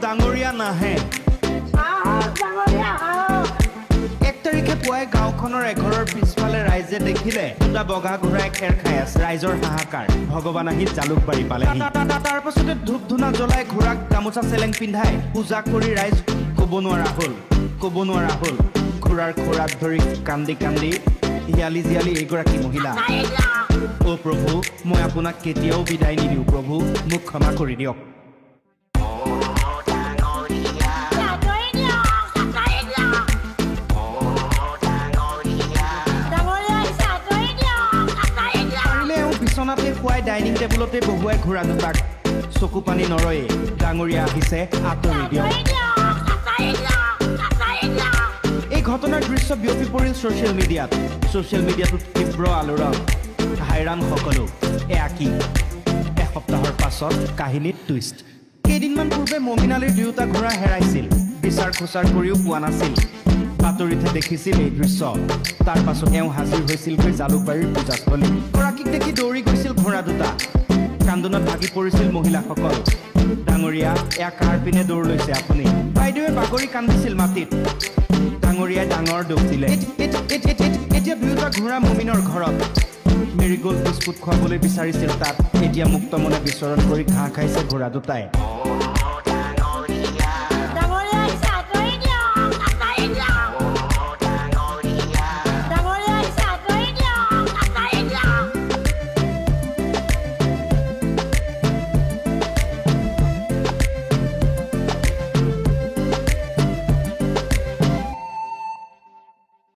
ডাঙৰীয়া নাহে। 1 তাৰিখে পুৱাই গাঁওখনৰ এঘৰৰ পিছফালে ৰাইজে দেখিলে দুটা বগা ঘোঁৰাই খেৰ খাই আছে। ৰাইজৰ হাহাকাৰ। ভগৱান আহি জালুকবাৰী পালেহি। তাৰ পাছতে ধূপ ধূনা জ্বলাই ঘোঁৰাক গামোচা চেলেং পিন্ধাই পূজা কৰি ৰাইজ ক'ব নোৱাৰা হ'ল, ক'ব নোৱাৰা হ'ল। ঘোঁৰাৰ খোৰাত ধৰি কান্দি কান্দি হিয়ালি জিয়ালি এইগৰাকী মহিলা, অ' প্ৰভু, মই আপোনাক কেতিয়াও বিদায় নিদিওঁ প্ৰভু, মোক ক্ষমা কৰি দিয়ক। পাৰিলে এওঁ বিচনাতে শুৱাই ডাইনিং টেবুলতে বহুৱাই ঘোঁৰা দুটাক, চকু পানী নৰয়ে। ডাঙৰীয়া আহিছে, আঁতৰি দিয়ক। এই ঘটনাৰ দৃশ্য বিয়পি পৰিল ছ'চিয়েল মিডিয়াত। ছ'চিয়েল মিডিয়াটোত তীব্ৰ আলোড়ন, হাইৰাণ সকলো। এয়া কি? এসপ্তাহৰ পাছত কাহিনীত টুইষ্ট। কেইদিনমান পূৰ্বে মমিন আলীৰ দুয়োটা ঘোঁৰা হেৰাইছিল। বিচাৰ খোচাৰ কৰিও পোৱা নাছিল। বাতৰিতহে দেখিছিল এই দৃশ্য। তাৰ পাছত এওঁ হাজিৰ হৈছিলগৈ জালুকবাৰীৰ পূজাস্থলীত। গৰাকীক দেখি দৌৰি গৈছিল ঘোঁৰা দুটা। কান্দোনত ভাগি পৰিছিল মহিলাসকল। ডাঙৰীয়া, এয়া কাৰ পিনে দৌৰ লৈছে আপুনি? বাইদেৱে বাগৰি কান্দিছিল মাটিত। ডাঙৰীয়াই ডাঙৰ দুখ দিলে। এতিয়া দুয়োটা ঘোঁৰা মমিনৰ ঘৰত। মেৰিগ'ল্ড বিস্কুট খুৱাবলৈ বিচাৰিছিল তাত। এতিয়া মুক্ত মনে বিচৰণ কৰি ঘাঁহ খাইছে ঘোঁৰা দুটাই।